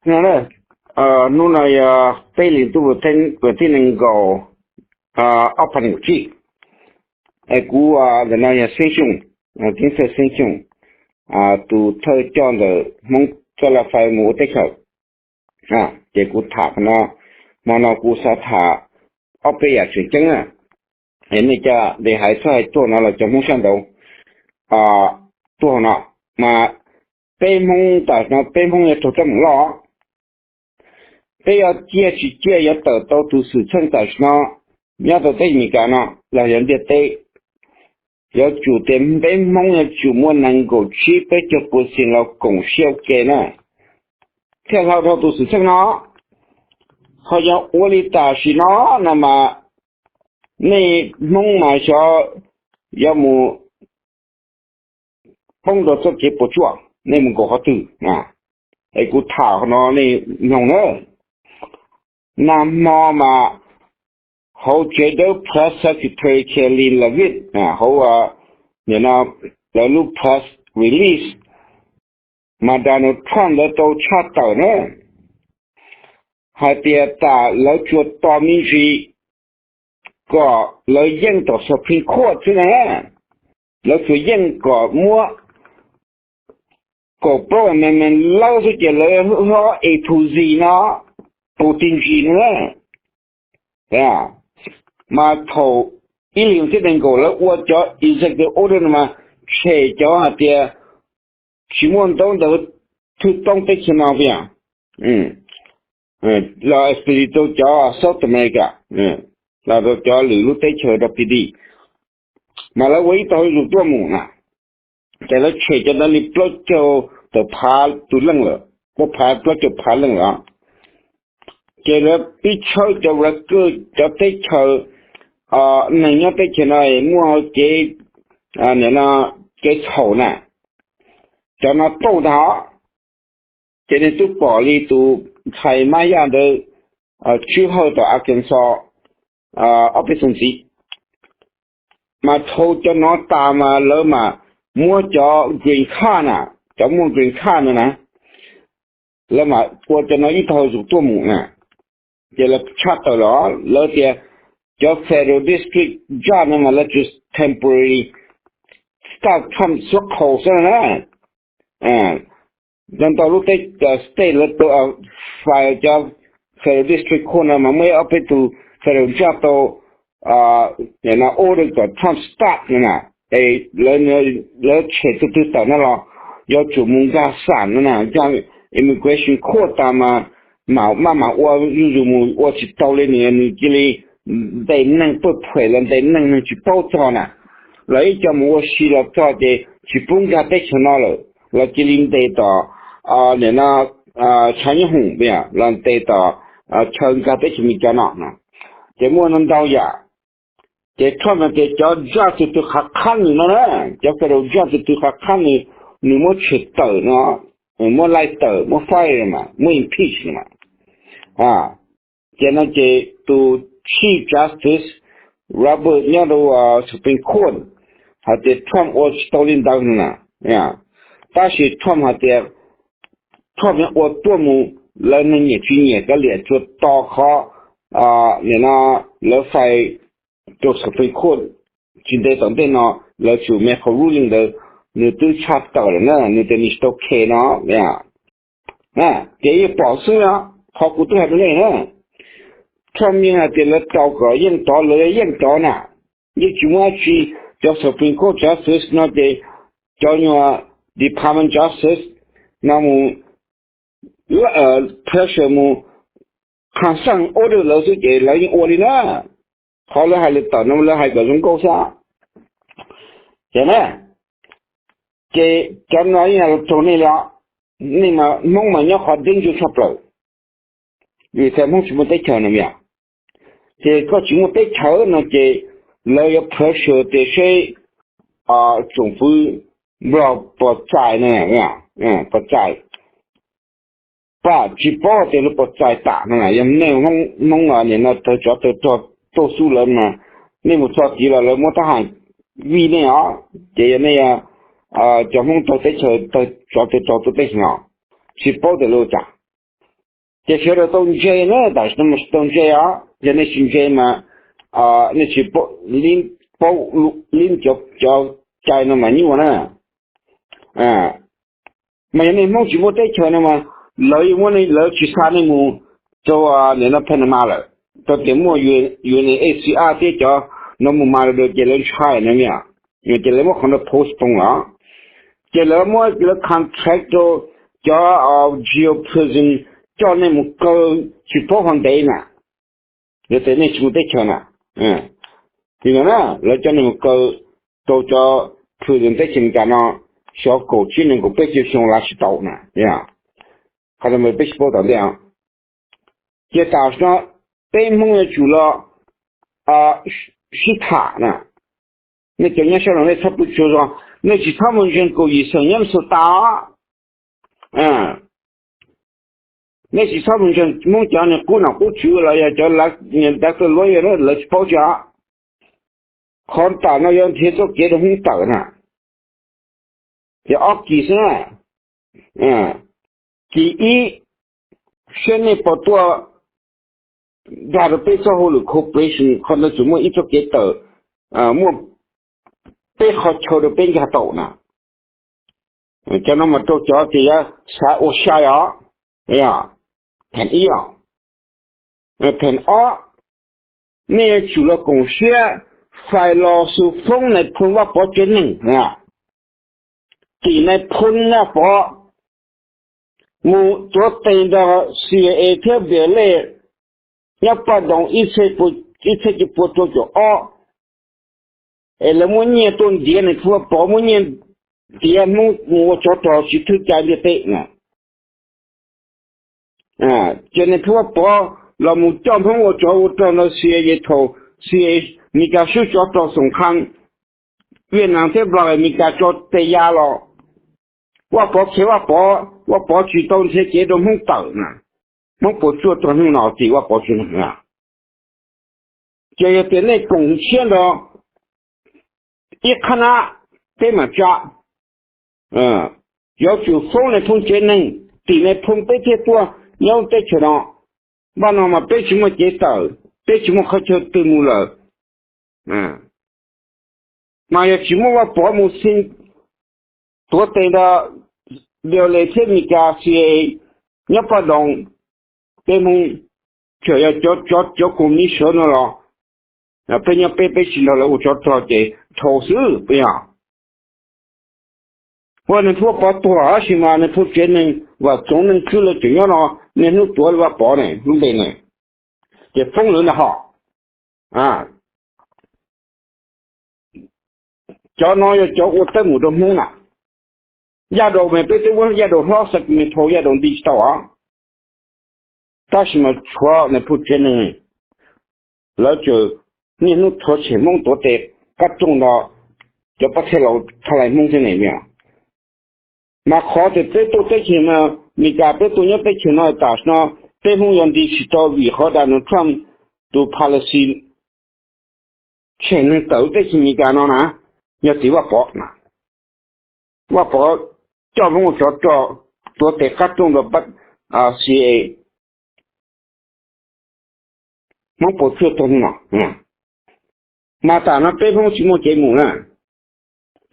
No, hnub no yog peb hlis ntuj vas thib nees nkaum, ob phav nees nkaum tsib. Es kuv ntawm no yog Xeeb Xyooj, Keeb Thawj Xeeb Xyooj, tus thawj coj ntawm Hmoob txoj laj fai mus ua teb chaws. Ces kuv tham qhov no, hmo no kuv xav tham ob peb yam tseem ceeb na. Nej cov de hais txhob hais tuaj no los cov Hmoob sab nraud tuaj no, mas peb Hmoob tam sim no peb Hmoob yuav raug teeb meem loj. Peb yuav ciaj tsis ciaj yuav tawm tau tus xwm txheej tam sim no nyob rau teb chaws Amelikas no los yog ntiaj teb, yuav tsum tias peb Hmoob yuav tsum muaj nees nkaum tsib peb caug percent los koom siab ua ke na, thiaj hlau dhau tus xwm txheej no. Ho yog ua li tam sim no no mas nej Hmoob mas xyov yuav mus poob rau txoj kev puas tsuaj, nej mus nkaum qhov twg. Es kuv tham qhov no nej mloog na. Nag hmo mas hauv tsev dawb Press Secretary Karoline Leavitt, hauv, nim no lawv lub press release, mas Donald Trump lawv tau tshaj tawm na, hais tias tas lawv tsuas tos me ntsis kom lawv yeej tom Supreme Court xwb na. Lawv tsuas yeej kom muab kaum plaub amendment lawb xwb ces lawv ho A to Z no, tus tij ntsis no na. Mas thaum ib hlis vas thib nees nkaum lawv ua cov executive order no mas tshem cov hais tias tsis muaj ntaub ntawv thwj toob teb chaws no tiag, los especially rau cov South America, los rau cov lwm lub teb chaws rau P D, mas lawv ua ib tag hauj lwm tuaj mus na, ces lawv tshem cov ntawd li plaub caug tawm phav tus leej lawm, plaub phav plaub caug phav leej lawm. Ces lawv pib tshawb cov record cov teb chaws, neeg nyob teb chaws no muaj kev, nim no kev txhaum na, cov no tauj ntag. Ces nej twb pom li tus ntxhais Mab Yaj ntawd tswb hawj tom Arkansas ob peb xyoos ntxiv, mas dhau cov no tas mas lawv mam muab cov green card na, cov muaj green card no na, lawv mam ua cov no ib tag hauj lwm tuaj mus na. Ces lawv tshaj tawm los lawv tias cov federal district judge no mas lawv tsuas temporary staff Trump xuab qhaus xwb na. Ntau ntau lub teb, state lawv file cov federal district court no mas muaj ib ob peb tus federal judge tau order kom Trump stop no na. Es lawv tshem tus twg tawm no los yuav tsum mus nkag xam no na, nkag immigration court tas mas mam maj mam ua, zuj zus mus ua tsis tau li nws, nws cia li ntes neeg paj phem los ntes neeg neeg tsis paub txog na, los ib co mus ua si los txog ces tsis pub nkag teb chaws no lawm, los cia li ntes tom, nim no, tshav nyob hoom los ntes tom chaw nkag teb chaws Amelikas no. Ces muaj no ntau yam. Ces Trump no ces cov judge tus twg qhab qhab nws no na, cov federal judge tus twg qhab qhab nws, nws muab tshem tawm no, muab laij tawm, muab fire mas muab impeach no mas. Ces no ces tus Chief Justice Roberts nyob rau Supreme Court hais tias Trump ua tsis tau li ntawd na. Tab sis Trump hais tias Trump yuav ua tuaj mus, lawv neeg nyiam tsis nyiam kav liam, tsuas tos qhov, nim no lawv file rau Supreme Court tsis ntev tom ntej no, lawv tsum me qhov ruling ntawd, nws twb tshaj tawm lawm na, nws tias nws tsis tau khe no. Ces yeej pom xwb, qhov kuv twb hais rau nej na, Trump yeej hais tias lawv tau kom yeej tod, lawv yeej tod na, yeej tsis muaj dab tsi. Cov Supreme Court justice no ces cov nyuag Department justice no mus pressure mus consent order lawv xwb ces lawv yeej ua li na. Qhov lawv hais lawv tawm no lawv hais kom zoo nkauj xwb. Ces na, ces cov no yeej los raug nej li os. Nej mas Hmoob mas nyob qhov danger tshaj plaws, vim tias Hmoob tsis muaj teb chaws no yom. Ces koj tsis muaj teb chaws no ces lawv yuav pressure tias seb tsoom fwv Nplog puas txais no, puas txais, pab tsis paub tias lawv puas txais tam no. Yog nej Hmoob nim no tawg tsov tawg rog tuaj xub lawv mas, nej mus txog tid los lawv muab tab ham vij nej os. Ces yog nej cov Hmoob tawg teb chaws, tawg tsov tawg rog tuaj teb chaws no, tsis paub tias lawv ua cas. Ces sawv daws tau ntse na, tam sim no mas tsis tau ntse os, yog nej tsis ntse mas nej tsis paub li cov cai no mas nyuaj na. Mas yog nej Hmoob tsis muaj teb chaws no mas lawv yuav muab, lawv tsis xa nej mus rau nim no Panama lawm, rau tias muaj U N H C R thiab cov no mus mas lawm ces lawv ntshai no, ces lawv muab qhov no postpone los, ces lawv muab lawv contract rau cov jail prison coj nej mus kaw tsis paub qhov ntev na, yog tias nej tsis muaj teb chaws na. Li no na, lawv coj nej mus kaw rau cov prison teb chaws Amelikas no xyov kaum tsib nees nkaum peb caug xyoo los tsis tau na. Qhov no peb tsis paub tom ntej. Ces tam sim no peb Hmoob yuav tsum los sib tham na. Nej cov nyob sab no nej txhob pw tsaug zog, nej tsis txhob mus ntseeg kaum yim xeem nyob Minnesota os. Nej tsis txhob mus ntseeg Hmoob cov niag qub nom qub tswv los yog cov niag doctor lawyer, lawv tsis paub tsi os. Qhov tam no yuav nrhiav txoj kev rau Hmoob tawm na. Ces ob kis xwb na. Kis ib, saib nej puas tuaj dag rau peb txoj hauj lwm cooperation, qhov ntawd tsuas muaj ib txoj kev tawm, muaj peb qhov chaw rau peb nkag tau na. Cov no mas rau cov tias yuav xav ua sai os. Pheem ib os. Pheem ob, nej yuav tsum los koom siab fais los xu foob nais phoo Vaj Pov tsev neeg, tim nais phoo Vaj Pov mus tuav tes nrog C I A thiab Bill Lake nyob Paj Doos ib txhiab cuaj pua rau caum ob, es lawv muab nyiaj tuaj ntiav nais phoo Vaj Pov, muab nyiaj ntiav Hmoob mus ua tsov rog tsis thwj cai ntiaj teb na. Ces nais phoo Vaj Pov los mus coj Hmoob ua tsov ua rog ntawd, C I A thaum C I A, Meskas swb tsov rog xoom qhee, Viaj Nam thiab Nplog, Meskas tso tes ya los, Vaj Pov khiav Vaj Pov, Vaj Pov tsis tau nrhiav kev rau Hmoob tawm na. Hmoob puas tsuaj txog hnub no tim Vaj Pov tsis na. Ces yog tias nej koom siab nrog ib qhab nab, peb mam tsa. Yuav tsum foob nais phoo tsev neeg, tim nais phoo peb thiaj tuaj nyob teb chaws no. Npaj no mas peb tsis muaj cev tawm, peb tsis muaj qhov chaw twg mus lawm. Mas yog tsis muaj Vaj Pov mus xi tuav tes nrog Bill Lake thiab Meskas C I A nyob Paj Doos, peb Hmoob tseem yog cov, cov koom ni sawv no los peb nyob peb, peb tsis nrog lawv ua tsov rog ces dhau xwb peb yog. Ua nais phoo Vaj Pov tuag tab sis mas nais phoo tsev neeg Vam Txoov Neej Tswb lawv tseem nyob no, niaj hnub tuav Vaj Pov ne lub npe ne, ces foob lawv ntag hos. Cov no yog cov ua teeb meem rau Hmoob na. Yaj daus mas peb twb muab yaj daus hlob, Sacramento yaj daus nti tsis tau os. Tab sis mas tshuav nais phoo tsev neeg, lawv tseem niaj hnub rhuav tshem Hmoob tuav tes qab rooj nrog cov pab thej laus tha lais Hmoob thiab ne. Mas qhov tias peb tuaj teb chaws no, Meskas peb tuaj nyob teb chaws no tam sim no peb Hmoob yuav nti tsis tau vim qhov Donald Trump tus policy tshem neeg tawm lub teb chaws Meskas no na, yog tim Vaj Pov na. Vaj Pov coj Hmoob ua tsov rog, tuav tes qab rooj rau pab C I A. Hmoob puas tsuaj txog hnub no? Mas tam no peb Hmoob tsis muaj kev mus na,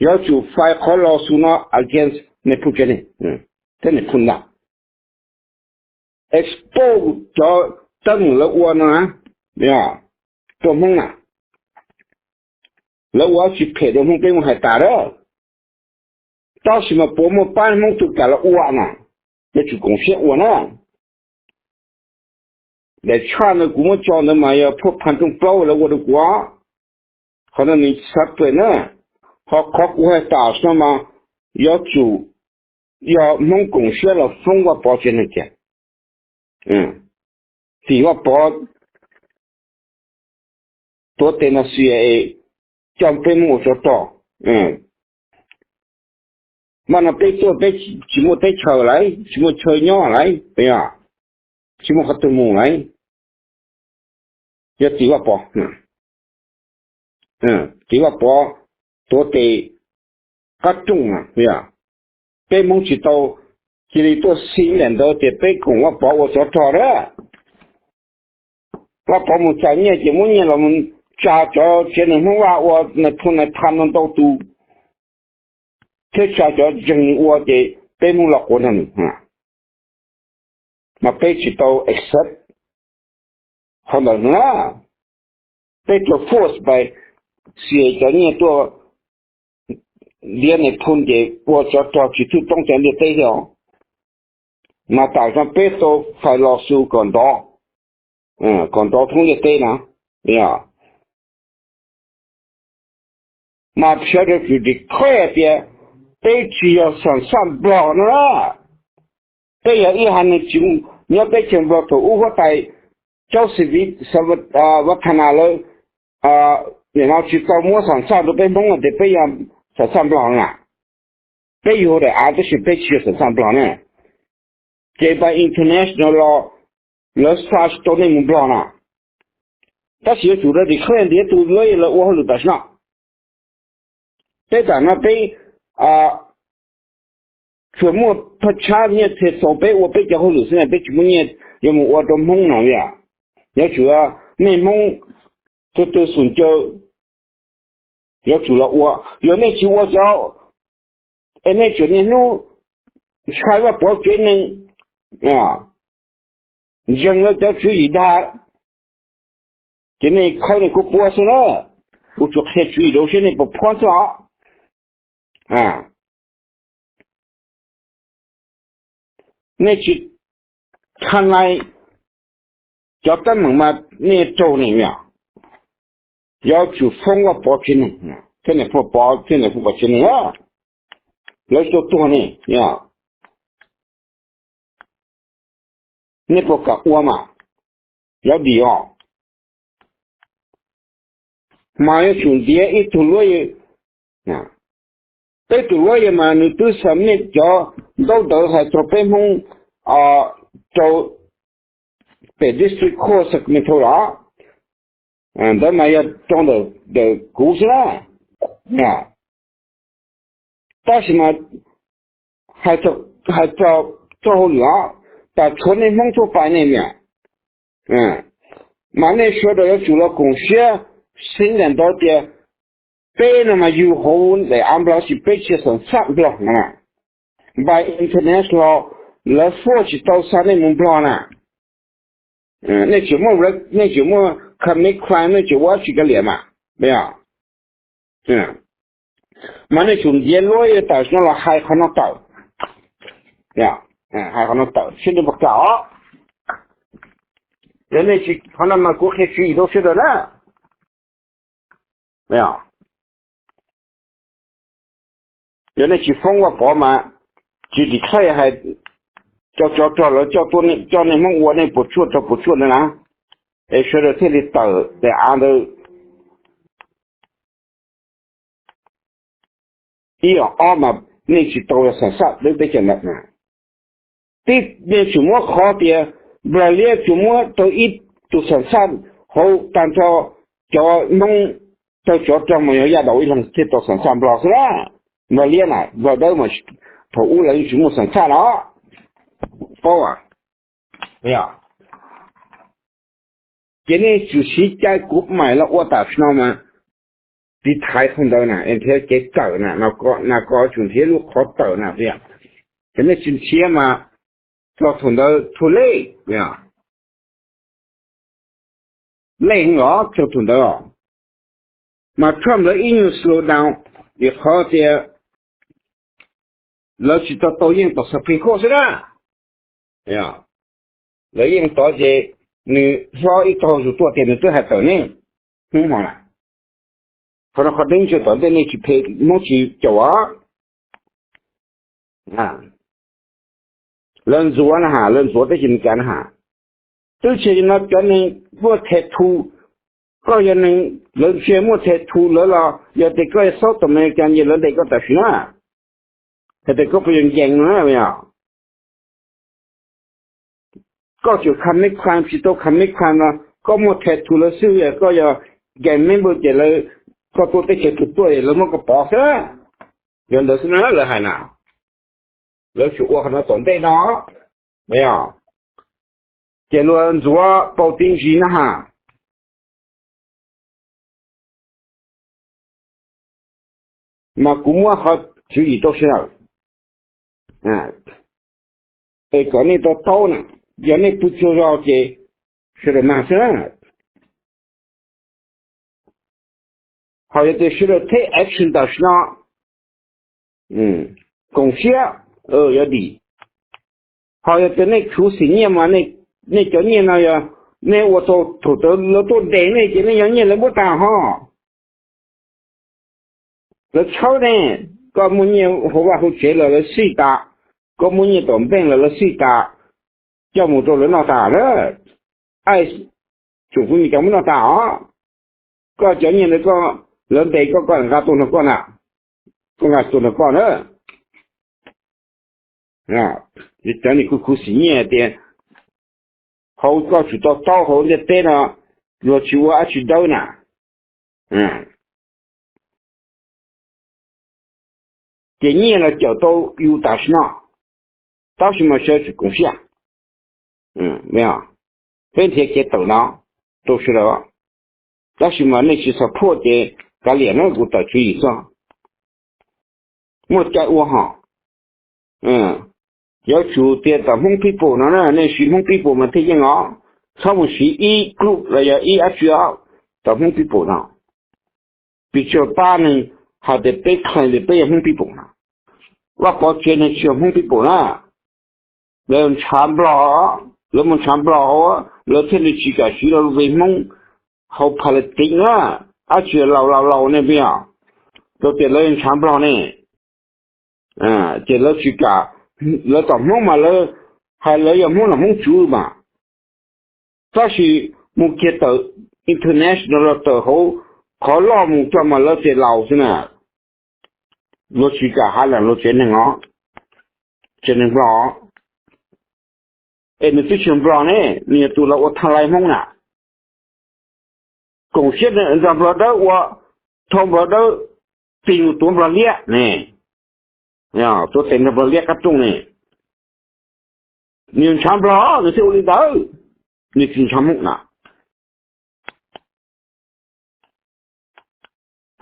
yuav tsum file qhov lawsuit no against nais phoo tsev neeg thiab nais phoo ntag, expose cov teeb meem lawv ua no na, rau Hmoob na. Lawv ua tsis phem rau Hmoob peb muaj hais tas lawm, tab sis mas puas muaj pab Hmoob tus kam los ua na? Yuav tsum koom siab ua na. Daim tshaj ntawd kuv muab tso ntawd mas yog phuaj pha rooj plaub lawv ua rau kuv os. Qhov no nws xav pem na, ho qhov kuv hais tas no mas yuav tsum yog Hmoob koom siab los foob Vaj Pov tsev neeg tiag, tim Vaj Pov tuav tes nrog C I A coj peb Hmoob ua tsov rog. Mas no peb tuaj peb tsis muaj teb chaws lawm, tsis muaj chaw nyob lawm, tsis muaj qhov twg mus lawm, yog tim Vaj Pov, tim Vaj Pov tuav tes qab rooj, peb Hmoob tsis tau cia li tuaj xi ntawm ntawd tias peb koom Vaj Pov ua tsov rog na. Vaj Pov mus txais nyiaj ces muab nyiaj los mus tsa cov tsev neeg Hmoob Vaj ua nais phoo nais phas ntau ntau tus, thiab tsa cov ntseeg ua ces peb Hmoob los quav nws. Mas peb tsis tau accept qhov ntawd na. Peb tsuas force pais xia cov nyiaj tuaj ntiav nais phoo ces ua tsov rog tsis thwj toob cov ntiaj teb thiab. Mas tam sim no peb tau fais los xus kom nrov, kom nrov thoob ntiaj teb na. Mas sawv daws tsum declare tias peb tsis yog xam xaj Nplog no na. Peb yog ib haiv neeg tsis nyob teb chaws Nplog. Thaum ub huab tais Joseph Xav Thana lawv nim no tsis tau muab xam xaj rau peb Hmoob tias peb yog xam xaj Nplog na. Peb yug daim av tab sis peb tsis yog xam xaj Nplog na. Ces by international law lawv xa tsis tau nej mus Nplog na. Tab sis yuav tsum declare ntiav tus lawv lawv ua hauj lwm tam sim no. Peb tam no peb tsuas muaj phaj tshab nyiaj txiag txaus peb ua peb cov hauj lwm xwb na, peb tsis muaj nyiaj yuav mus ua rau Hmoob no li. Yuav tsum nej Hmoob tus twg xum caw yuav tsum los ua. Yog nej tsis ua cov, es nej tseem niaj hnub ntshai Vaj Pov tsev neeg, ntseeg lawv cov tswv yim dag, ces nej khawb nej kuj puab xwb na. Kuv tsuas qhia tswv yim rau seb nej puas phuab xwb os. Nej tsis tha nai cov teeb meem mas nej raug ne yom. Yuav tsum foob Vaj Pov tsev neeg thiab niam Pov, thiab niam Pov tsev neeg, lawv tuaj tuag ne yom. Nej puas kam ua mas, yuav dim os. Mas yuav tsum ntiav ib tug lawyer, peb tus lawyer mas nws twb submit cov ntaub ntawv hais rau peb Hmoob rau pem District Court Sacramento los. Ntawd mas yog rau ntawm kuv xwb na. Tab sis mas hais txog txoj hauj lwm os, tas tshuav nej Hmoob tuaj pais nej niam, mas nej sawv daws yuav tsum los koom siab xeev ntawm ntawd tias peb no mas yug hauv daim av Nplog sis peb tsis xam xaj Nplog no. By international law lawv force tsis tau xa nej mus Nplog na. Nej tseem muaj, nej tseem muaj commit crime, nej tseem ua tsis kav liam mas, mas nej tsum ntiav lawyer tam sim no los hais qhov no tawm, hais qhov no tawm seb nej puas kam os. Yog nej tsis, qhov no mas kuv qhia tswv yim rau sawv daws na. Yog nej tsis foob Vaj Pov mas tsis declare hais cov tsov rog lawv coj nej Hmoob ua nej puas tsuaj rau puas tsuaj ntawd na, es sawv daws thiaj li tawm daim av ntawd. Ib yam ob mas nej tsis tau xam xaj lub teb chaws ntawd na. Tib nej tsum muab qhov tias Nplog Liab tsuas muab tau ib tug xam xaj hauv tag nrho cov Hmoob tawg tsov rog mas yog Yaj Daus ib leeg thiaj tau xam xaj Nplog xwb na. Nplog Liab na, Nplog Dawb mas thaum ub lawv yeej tsis muaj xam xaj no. Paub, ces nej tsum siv cai kuv mam los ua tam sim no mas tiv thaiv qhov ntawd na, nrhiav kev tawm na, na ko tsum nrhiav lub qhov tawm na tias, ces nej tsis nrhiav mas txog thaum ntawd too late, late heev los txog thaum ntawd os. Mas Trump lawv ib nyuag slow down vim qhov tias lawv tsis tau tau yeej tom Supreme Court xwb na. Lawv yeej tod ces nws hlob ib tog zus tuaj tias nws twb hais tawm nej Hmoob hmo na. Qhov no qhov deeb tsawg tom ntej nej tsis phem Hmoob tsis caum os. Lawv ntxuav na has, lawv ntxuav teb chaws Amelikas na has. Twb tsis yog no cov neeg muaj tattoo, koj yog neeg lawv ntsia muaj tattoo lawv los yog tias koj yog South American ces lawv ntes koj tam sim na. Hais tias koj puas yog nkees no na. Koj tseem commit crime tsis tau commit crime no, koj muaj tattoo lawv xwb, koj yog gang member ces lawv, koj tuaj teb chaws twg tuaj lawv muab koj pov xwb. Yog ntawd xwb na lawv hais na. Lawv tsuas ua qhov no tom ntej no, ces luag ntxuav pau tib ntsis na has. Mas kuv muab qhov tswv yim rau sawv daws, es kom nej to taub na, yog nej pw tsaug zog ces sawv daws mag xwb. Ho yog tias sawv daws take action tam sim no, koom siab, yog dim. Ho yog tias nej khuv xim nyiaj mas nej cov nyiaj no yog nej ua tau thaum lawv tuaj ntes nej ces nej yog nyiaj lawv muab tag hos. Lawv tshawb nej, koj muaj nyiaj hauv vaj hauv tsev los lawv xij tas, koj muaj nyiaj tom bank los lawv xij tas, coj mus rau lawv noj tas na. Ai, tsoom fwv Meskas muab noj tas os. Koj cov nyiaj ntawd koj, lawv ntes koj, koj nqa tuaj nrog koj na, koj nqa tuaj nrog koj na. Cov niag khuv xim nyiaj tias hauv koj tsum to taub hauv ntiaj teb no luag tsis ua dab tsi dawb na. Ces nyiaj los cawm tau yus tam sim no, tab sis mas sawv daws tsum koom siab. Peb nrhiav kev tawm no rau sawv daws, tab sis mas nej tsis support ces kav liam na, kuv tawm tswv yim xwb. Muaj cai ua hos. Yuav tsum tias tom Hmoob people no na, nej siv Hmoob people mas thiaj yeej os. Txhob mus siv ib group los yog ib dab tsi os, tom Hmoob people no. Piv txwv pab neeg hais tias peb claim tias peb yog Hmoob people no, Vaj Pov tsev neeg tsis yog Hmoob people na. Lawv ntshav Nplog, lawv mus ntshav Nplog hauv, lawv thiaj li tsis kam siv lawv lub npe Hmoob hauv politics na. Dab tsi laus laus laus ne, rau tias lawv ntshav Nplog ne, ces lawv tsis kam. Lawv tom Hmoob mas lawv hais lawv yog Hmoob los Hmoob tsuv mas, tab sis mus kiag tawm international los tawm hauv qhov loj mus txog mas lawv tias laus xwb na. Luag tsis kam hais lawm luag tsev neeg os, tsev neeg Nplog. Es nws twb tsis yog Nplog ne, nws yog tus los ua thaj lais Hmoob na. Koom siab nrog Nplog dawb ua, thauj Nplog dawb, tig mus tuav Nplog liab ne, tuav tes nrog Nplog liab qab rooj ne. Nws ntshav Nplog nws thiaj ua li ntawd, nws tsis ntshav Hmoob na.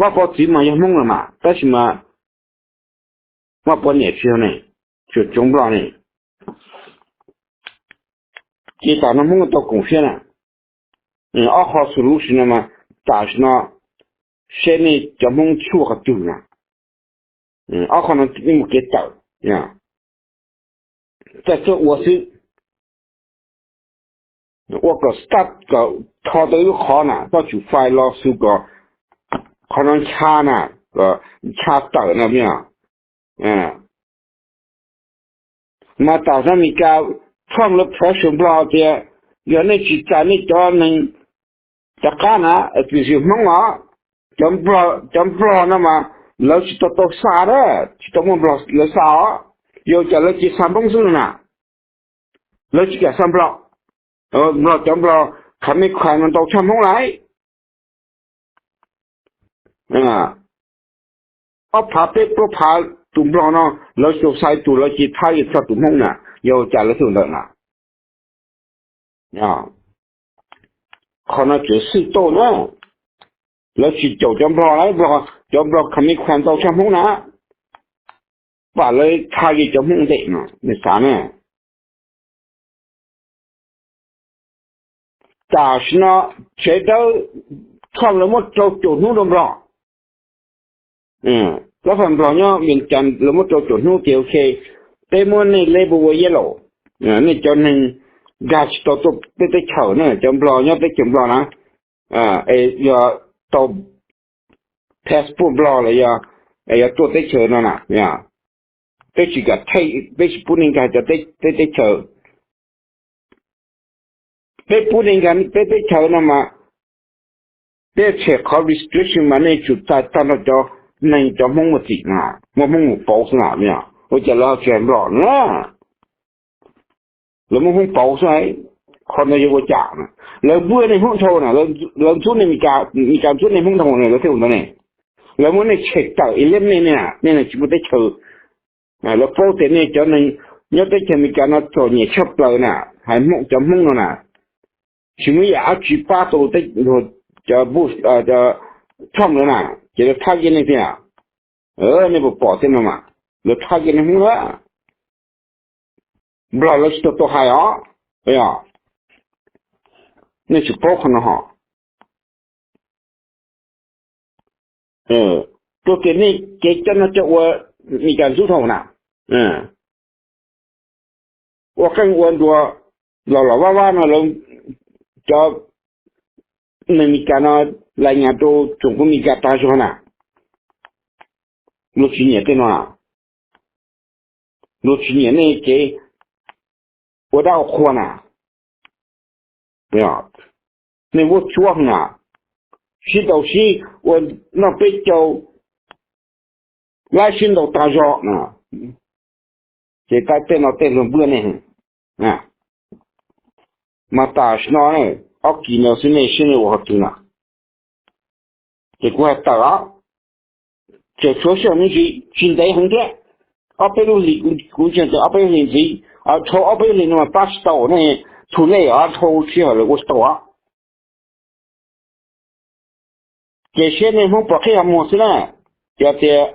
Vaj Pov txiv mas yog Hmoob los mas, tab sis mas Vaj Pov niam tsis yog ne, tsuas tsoov Nplog ne. Ces tam no Hmoob tau koom siab na. Ob qho solution no mas tam sim no seb nej cov Hmoob tshuaj qhov twg na. Ob qho no nej mus kev tawm, txawj txawj ua xwb. Ua kom start kom tho tau ib lub qhov na, koj tsum file lawsuit kom qhov no ncha na, kom ncha tawm na. Mas tam no Meskas Trump lawv pressure Nplog tias yog nej tsis txais nej cov neeg rov qab na, tiam sis Hmoob os, cov Nplog no mas lawv tsis tau tau xa na, tsis tau muaj Nplog lawv xa os. Yog cas lawv cia xa Hmoob xwb na, lawv tsis kam xa Nplog. Nplog cov Nplog khav me khav no ntau tshaj Hmoob lawm. Ob phav peb plaub phav tus Nplog no lawv tsis tau xa ib tug, lawv cia thab yeej txog tus Hmoob na, yog cas lawv thiaj ntawd na. Qhov no tseem xwj tauj na, lawv tsis caum cov Nplog lawm, cov Nplog khav me khav ntau tshaj Hmoob na, pam lawv thab yeej cov Hmoob ntej no, nej xav na. Tam sim no tsev dawb Trump lawv muab rau caum hnub rau Nplog. Lawv faj Nplog nyob Vias Cas lawv muab rau caum hnub tias ok, peb muab nej label ua yellow, nej cov neeg nkag tsis tau tuaj peb teb chaws na, cov Nplog nyob teb chaws Nplog na, es yog tau passport Nplog los yog, yog tuaj teb chaws no na, peb tsis kam thaij, peb tsis pub nej nkag cov peb teb chaws. Peb pub nej nkag peb teb chaws no mas peb tshem qhov restriction mas nej tsum txais tag nrho cov neeg cov Hmoob mus txim na, muab Hmoob mus pauv xwb na. Ua cas lawv tsis hais Nplog na, lawv muab Hmoob pauv xwb. Qhov no yog ua cas na? Lawv npuaj nej Hmoob dhau na, lawv ntxub nej, Meskas ntxub nej Hmoob dhau na, lawv thiaj ua ntawd ne. Lawv muab nej tshem tawm, eliminate nej, nej tsis muaj teb chaws Lawv paub tias nej cov neeg nyob teb chaws Amelikas no txom nyem tshaj plaws na, hais Hmoob, cov Hmoob no na, tsis muaj ib yam dab tsi pab tau tej, cov Bush, Trump lawm na, ces lawv target nej tiag. Nej puas pom thiab no mas, lawv target nej Hmoob na. Nplog lawv tsis tau tau hais os. Nej tsis paub qhov no hos. Rau tias nej kev coj noj coj ua Meskas ntxub dhau na, ua qeej ua nruas los los vaj vaj no, lawv, cov neeg Meskas no lais nyas rau tsoom fwv Meskas tag zog na. Luag tsis nyiam tej no, luag tsis nyiam nej kev ua dab ua qhua na. Nej vuab tsuab na, sib ntaus sib ua noj peb caug, laib sib ntaus tag zog na. Ces taij tej no tej luag npuaj nej. Mas tam sim no ob kis no xwb nej saib nej ua qhov twg na. Ces kuv hais tawm os, tseem tshuav sij hawm me ntsis tsis ntev heev thiab. Ob peb lub hlis, kuv ntseeg tias ob peb lub hlis ntxiv, dhau ob peb lub hlis no mas pab tsis tau nej, too late os, dhau sij hawm lawm ua tsis tau os. Ces saib nej Hmoob pom qhib qhov muag xwb na. Yog tias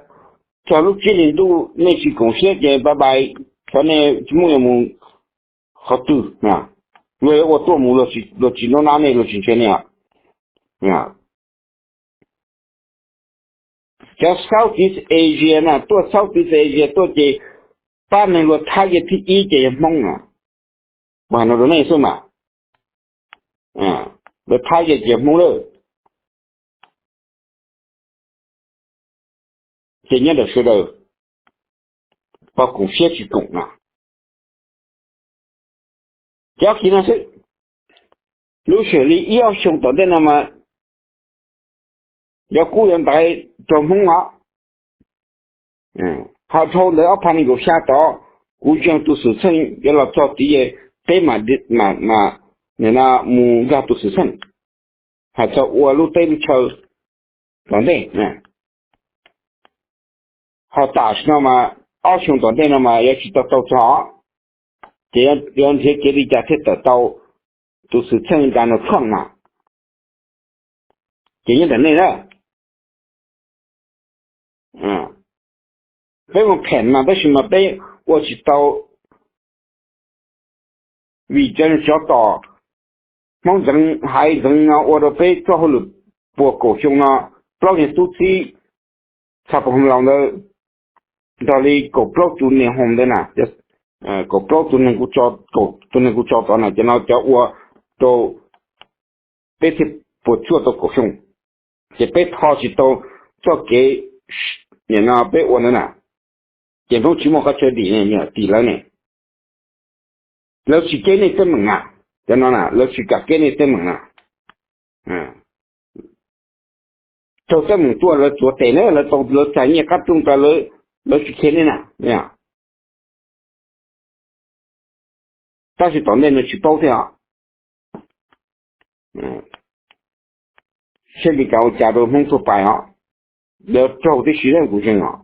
txog lub tsib hlis ntuj nej tsis koom siab ces bye bye, xyov nej tsis muaj yuav mus qhov twg. Luag yuav ua tuaj mus, luag tsis nab nab nej, luag tsis ntse nej. Cov Southeast Asia na, tuaj Southeast Asia tuaj ces pab neeg luag thab yeej thib ib ces yog Hmoob na. Kuv hais no rau nej xwb mas, luag thab yeej ces Hmoob lawm. Ces nyob ntawm sawv daws pab koom siab tsis koom na. Ces ob kis no xwb, lub sij hawm li ib ob xyoo tom ntej no mas yuav kub yuav ntaiv rau Hmoob os. Ho dhau ntawd ob phav nees nkaum xya tod, kuv ntseeg tus xwm txheej yuav los txog tid, peb mam, mam mus nkag tus xwm txheej hais txog ua lub teb lub chaw tom ntej. Ho tam sim no mas ob xyoo tom ntej no mas yuav tsis tau tau txog, ces yuav nrhiav kev li cas thiaj tawm tau tus xwm txheej Donald Trump na. Ces nyob ntawm nej na, peb mus phem mas tab sis mas peb ua tsis tau, vim cov, cov tom Hmoob ntxeev haiv ntxeev no ua rau peb txoj hauj lwm puas kaum xyoo no, plaub niag tub txib txha pos hoo laus ntawd nrog li kaum plaub tus niam hoom ntawd na, kaum plaub tus neeg kuv tso, tus neeg kuv tso tod na, cov no cov ua rau peb thiaj puas tsuaj tau kaum xyoo. Ces peb tho tsis tau txoj kev nim no peb ua ntawd na, ces Hmoob tsis muaj qhov chaw dim, tim lawv ne. Lawv tsis ceeb nej teeb meem na, cov no na lawv tsis kam ceeb nej teeb meem na. Raug teeb meem tuaj lawv txuas tes na, lawv tau, lawv txais nyiaj qab rooj rau lawv, lawv tsis khiav nej na. Tab sis tom ntej no tsis paub thiab os. Saib li cas ua cas rau Hmoob tuaj pais os. Lawv raug tib si lawm kuv zeeg os.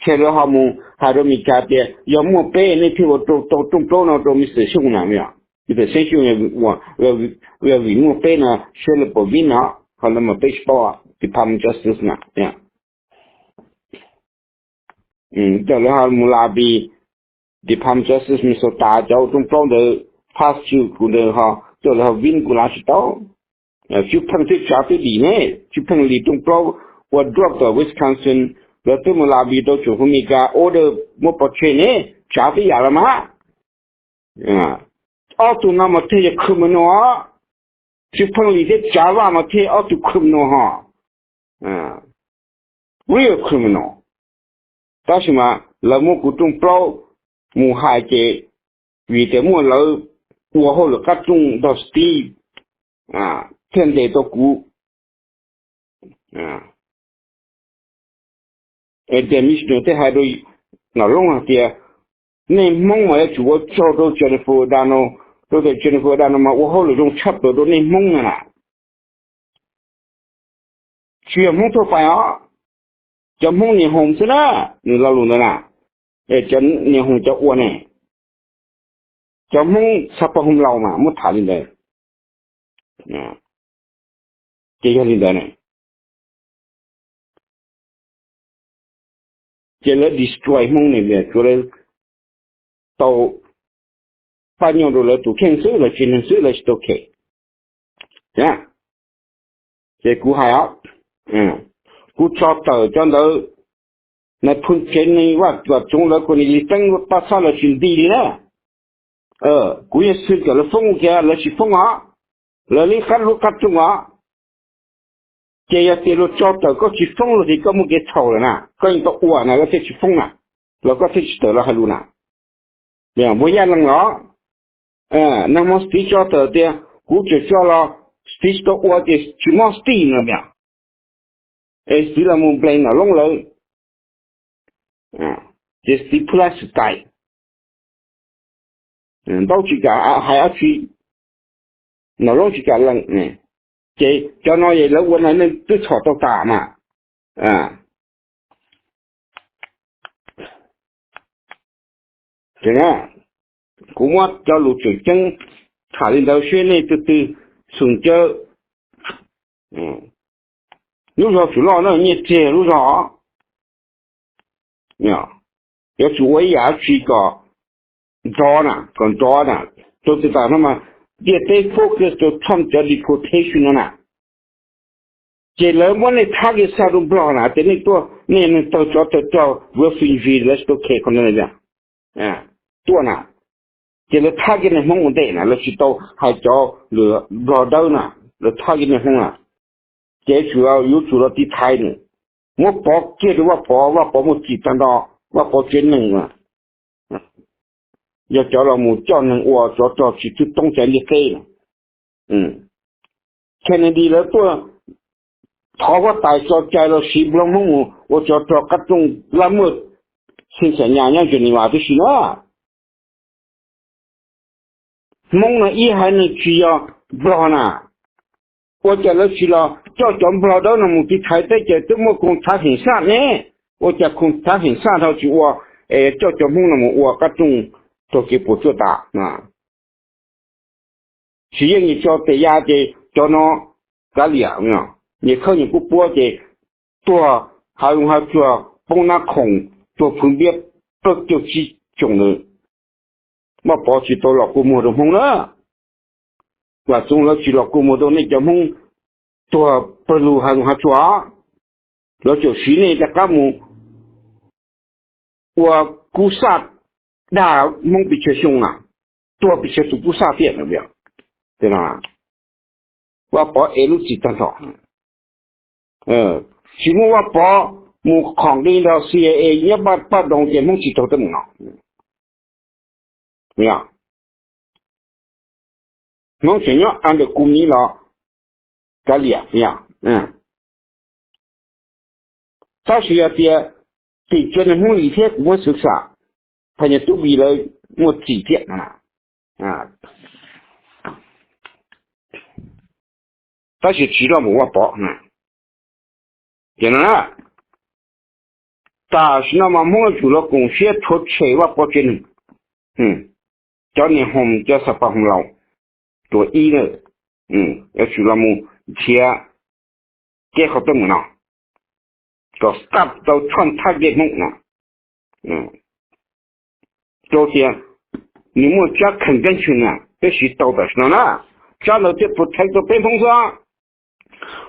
Ces lawv ho mus hais rau Meskas tias yog muaj peb nej thiaj ua tau rooj plaub no rau Mr. Xyooj na, Mr. Xyooj, yog vim muaj peb no saib lawv puas vib no, qhov ntawd mas peb tsis paub, Department of Justice na. Coj lawv ho mus lobby Department of Justice Minnesota, cov ua rooj plaub ntawd pass rau kuv ntawd ho coj lawv ho vib kuv lav tsis tau. Tswv Pheej thiab Tsav twb dim ne, Tswv Pheej dim rooj plaub ua drug tom Wisconsin, lawv twb mus lobby rau tsoom fwv Meskas order muab pov tseg ne, Tsav twb yam los mas. Ob tug no mas thiaj yog criminal os. Tswv Pheej lim thiab Tsav Vaj mas thiaj ob tug criminal ho. Real criminal. Tab sis mas lawv muab kuv rooj plaub mus hais ces vim tias muaj lawv ua hauj lwm qab rooj ntog stiv thiaj ntes tau kuv. Nthe Misner thiaj hais rau Nom Loob hais tias nej Hmoob mas yuav tsum ua tsaug rau Jennifer O'Donnell, rau tias Jennifer O'Donnell mas ua hauj lwm zoo tshaj plaws rau nej Hmoob na. Tsis yog Hmoob tuaj pais os, Cov Hmoob niam hoos xwb na, nws lo lus ntawd na. Cov niam hoos cov ua ne, cov Hmoob xa paj hoos laus mas muab tham li ntawd. Ces yog li ntawd ne, ces lawv destroy Hmoob ne, tsuav lawv tau paj nyoj rau lawv tus kheej xwb, lawv tsis neeg xwb, lawv tsis tau khem. Ces kuv hais os, kuv tso tawm cov ntawd, nais phoo tsev neeg Vaj Vam Txoov lawv kuj nws li teeb paj xab lawv tsis nti li na. Kuv yeej xwm kom lawv foob kiag lawv tsis foob os, lawv li qab lub qab rooj os. Ces yog tias luag tso tawm koj tsis foob luag tias koj muaj kev txhaum lawm na, koj yeej tau ua na koj thiaj tsis foob na, los koj thiaj tsis tawm los hais lus na. Muaj yaj lees los, nag hmo Stiv tso tawm tias kuv tseem tso los Stiv tsis tau ua ces tsis mob Stiv no, es Stiv los mus nplees Nom Loob lawv, ces Stiv phu lab xwm tais, ntaub tsis kam hais dab tsi, Nom Loob tsis kam lees. Ces cov no es lawv ua neeg twb txhom tau tas mas. Kuv muab cov lus tseem ceeb tham li ntawd seb nej tus twg xum cawv. Lub zog tsuas loj na, nyiaj txiag lub zog, yuav tsum ua ib yam dab tsi kom nrov na, kom nrov na. Rau txhua tam no mas ntiaj teb focus rau Trump cov deportation no na. Ces lawv muab nej target xa rau Nplog na, ces nej tuaj nej neeg tawg tsov tawg rog refugee lawv tsis tau khem qhov no tuaj na. Ces lawv target nej Hmoob ua ntej na, lawv tsis tau hais cov lwm Nplog dawb na, lawv target nej Hmoob na. Ces yuav tsum los tiv thaiv nws, muab Pov kiag rau Vaj Pov, Vaj Pov muaj txim tag nrho, Vaj Pov tsev neeg na. Yog cov los mus coj neeg ua tsov rog tsis txwj toob cov ntiaj teb na. Kennedy lawv tuaj thov huab tais tso cai los siv Nplog Hmoob mus ua tsov rog qab rooj lab muaj xeev xam nyas nyob Geneva tib si na. Hmoob no ib haiv neeg tsis yog Nplog na, ua cas lawv tsis los coj cov Nplog dawb no mus tiv thaiv teb chaws twb muaj koom thav heem xaj ne? Ua cas koom thav heem xaj dhau tsis ua, es coj cov Hmoob no mus ua qab rooj tog kev puas tsuaj tas? Tsis yeej nyias tso tes ya ces cov no kav liam, nyias khawb nyias kub puab ces tuag hav zoov hav tsuag poob nab khoom, tuag phwv npiab plaub caug tsib tsoom ntawd. Vaj Pov tsis tau los kua muag rau Hmoob na. Vam Txoov lawv tsis los kua muag rau nej cov Hmoob tuag pawg lug hav zoov hav tsuag. Lawv tseem siv nej rov qab mus ua kub xaj dag Hmoob pes tsawg xyoo na, tuag pes tsawg tus kub xaj tiam na. Vaj Pov ev lub txim tag nrho. Tsis muaj Vaj Pov mus khoom li nrog C I A nyob paj doos ces Hmoob tsis raug teeb meem no. Hmoob tseem nyob under kuv miv los kav liam. Tab sis yog tias tim cov neeg Hmoob Lis thiab kuv muab xwv xam, phaj nyas tub Vis lawv muaj txim thiab, tab sis tsis loj npaum Vaj Pov. Ces no na, tam sim no mas Hmoob yuav tsum los koom siab rhuav tshem Vaj Pov tsev neeg. Cov niam hoom cov xa pas hoom laus, tus ib na, yuav tsum los mus nrhiav kev qhov teeb meem no kom stop tau Trump target Hmoob no. Rau tias nws muaj tsab convention na, peb siv tau tam sim no na, tsab ntawd thiaj protect tau peb Hmoob xwb.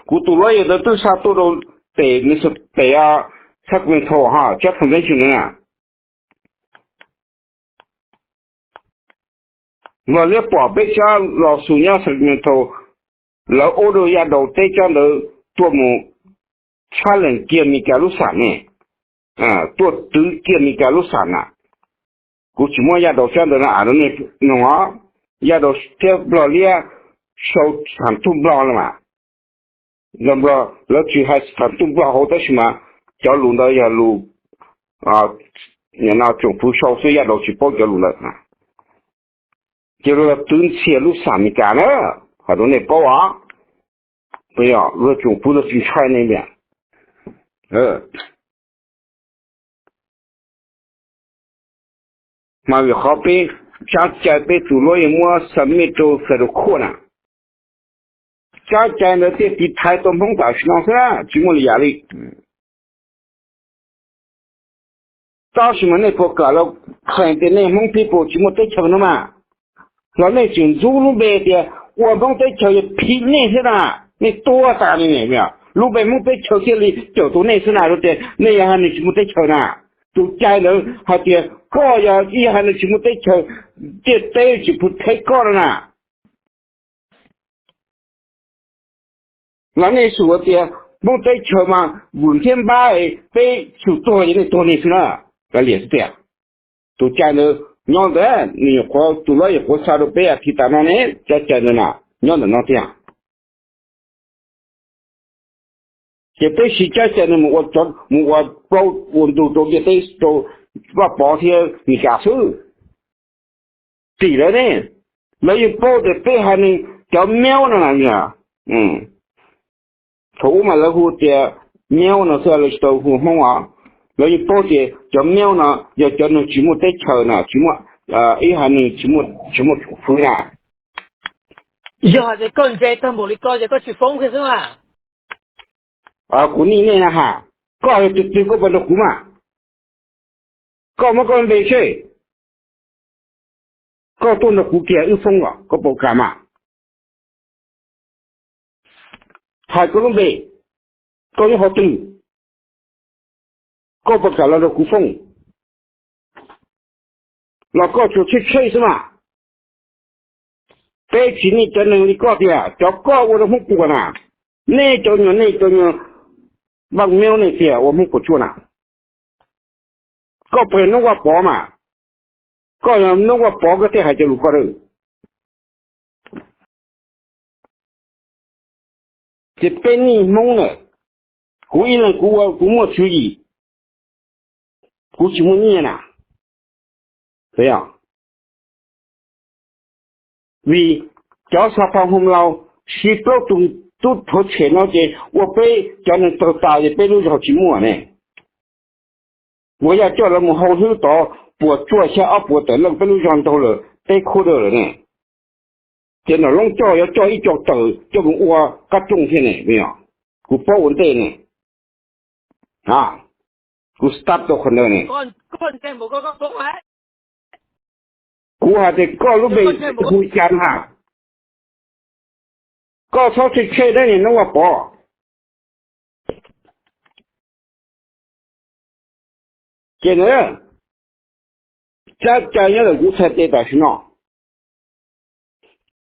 Kuv tus lawyer ntawd twb xa tuaj rau pem Minnesota, pem Sacramento ha, tsab convention na. Nplog liab pom peb tsab lawsuit nyob Sacramento, lawv order Yaj Daus teb tsab ntawd tuaj mus challenge kiag Meskas lub xam ne, tuaj twv kiag Meskas lub xam na. Kuv tsis muab Yaj Daus tsab ntawd na, rau nej mloog os. Yaj Daus thiab Nplog liab sau xam ntuj Nplog los mas, Nplog lawv tsis hais xam ntuj Nplog hauv tab sis mas cov lus ntawd yog lus tsoom fwv sau xwb, Yaj Daus tsis paub cov lus ntawd. Ces luag twv ntxhias lub xam Meskas na, hais rau nej paub os. Luag tsoom fwv luag tsis ntshai nej tiag. Mas vim qhov peb tsab cai peb tus luab yeej muab submit rau federal court na, tsab cai ntawd thiaj tiv thaiv tau Hmoob tam sim no xwb na, tsis muaj li yam li. Tab sis mas nej puas kam los claim tias nej Hmoob people tsis muaj teb chaws no mas, los nej tseem ntxub lub npe tias ua Hmoob teb chaws yog phim nej thiab na, nej tuag tas li ne. Lub npe Hmoob teb chaws thiaj li cawm tau nej xwb na, rau tias nej yog haiv neeg tsis muaj teb chaws na. Tus cai ntawd hais tias koj yog ib haiv neeg tsis muaj teb chaws, ntiaj teb tsis protect koj no na. Los nej xum tias Hmoob teb chaws mas vwm thiab npab, peb xum tuag ces nej tuag nej xwb na. Kav liam xwb tiag. Tus cai ntawd nyob ntawd, nws nyuam qhuav tus luab nyuam qhuav xa rau peb as thiv tas no ne, tsab cai ntawd na, nyob ntawm no tiag. Ces peb siv tsab cai ntawd mus ua, mus ua plaub ua ntug rau ntiaj teb rau Vaj Pov thiab Mis Kas xwb. Tim lawv ne, lawv yeej paub tias peb haiv neeg cov Miaub no na, thaum ub mas lawv hu tias Miaub no xwb, lawv tsis tau hu Hmoob os. Lawv yeej paub tias cov Miaub no yog cov neeg tsis muaj teb chaws na, tsis muaj, ib haiv neeg tsis muaj, tsis muaj fwv na. Yog hais tias koj ntse tag npaum li ko ces koj tsis foob kiag xwb mas. Kuv nij nej na has, koj yog tus twg koj puas nrog kuv mas? Koj muab koj npe seb, koj tuaj nrog kuv kiag wb foob os, koj puas kam mas? Hais koj lub npe, koj nyob qhov twg, koj puas kam los nrog kuv foob? Los koj tsuas tsheb tsheb xwb mas. Peb tsis nij cov neeg li koj tiag, cov koj ua rau Hmoob puas na. Nej cov nyuag, nej cov nyuag npaj meub nej tiag ua Hmoob puas tsuaj na. Koj puas yog Noob Vaj Pov mas? Koj yog Noob Vaj Pov koj thiaj hais cov lus ko a. Ces peb nij Hmoob na, kuv ib leeg kuv ua kuv muaj tswv yim, kuv tsis muaj nyiaj na. Vim cov xab phau Hmoob Lauj siv plaub tug tub rhuav tshem no ces ua peb cov neeg tawg tas ces peb lub zog tsis muaj ne. Ua yaj coj lawv mus hau hlwb tod puas tsuaj xya ob puas tawm leej peb lub zog ntaug lawm peb khub dawj lawm ne. Ces Nom Loob coj yuav coj ib co tawm coj mus ua qab rooj thiab ne. Kuv paub ua ntej ne. Kuv stop tau qhov ntawd ne. Kuv hais tias koj lub npe hu cas na? Koj txhob tseg tseg dab nim Noob Vaj Pov. Ces na, tsab cai nyob ntawm kuv txhais tes tam sim no,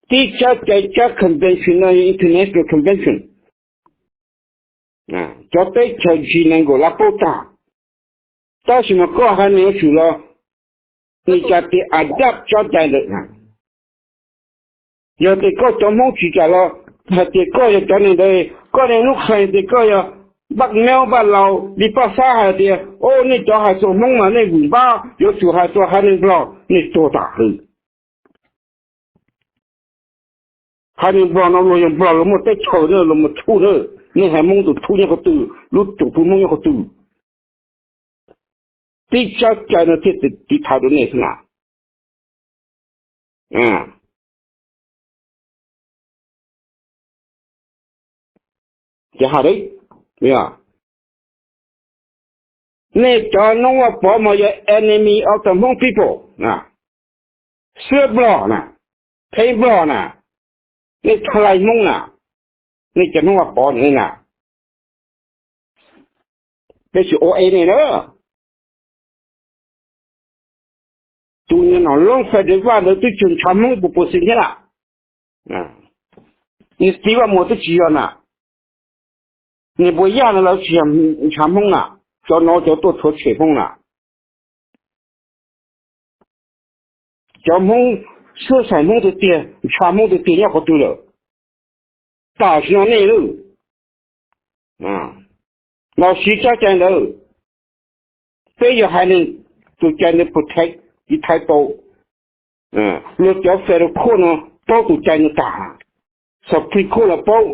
tib tsab cai tsab convention no yog international convention, cov teb chaws G nine nkaus lawv paub tag. Tab sis mas koj haiv neeg yuav tsum los, nws cas tias adapt tsab cai ntawd. Yog tias koj cov Hmoob tsis kam los hais tias koj yog cov neeg ntawd, koj niaj hnub claim tias koj yog npaj meub npaj laus li Paj Xab hais tias, o, nej cov hais txog Hmoob mas nej vwm npab, yuav tsum hais txog haiv neeg Nplog, nej tuag tam hwv. Haiv neeg Nplog no luag yog Nplog, luag muaj teb chaws na, luag muaj txhuj na. Nej haiv Hmoob tus txhuj nyob qhov twg, lub tsoom phooj Hmoob nyob qhov twg? Tib tsab cai no thiaj tiv thaiv rau nej xwb na. Ces hais, nej cov Noob Vaj Pov mas yog enemy of the Hmong people. Xwb Nplog na, pheej Nplog na, nej tha lais Hmoob na, nej cov Hmoob Vaj Pov na. Peb tsis ua e nej na. Tus niag Nom Loob Federal Vaj ntawd twb tsis ntshaw Hmoob puas puas xis thiab lawm. Niag Steve Vaj Muas twb tsis yog na. Niag Npuas Yaj no lawv tsis yog ntshaw Hmoob na. Cov no cov tuaj rhuav tshem Hmoob na. Cov Hmoob xub xais Hmoob tiag tiag, ntshaw Hmoob tiag tiag nyob qhov twg lawm? Tam sim no nej lub los siv tsab cai ntawd, peb yog haiv neeg, tus cai ntawd protect tiv thaiv tau. Luag cov federal court no paub tus cai ntawd tas, Supreme Court los paub,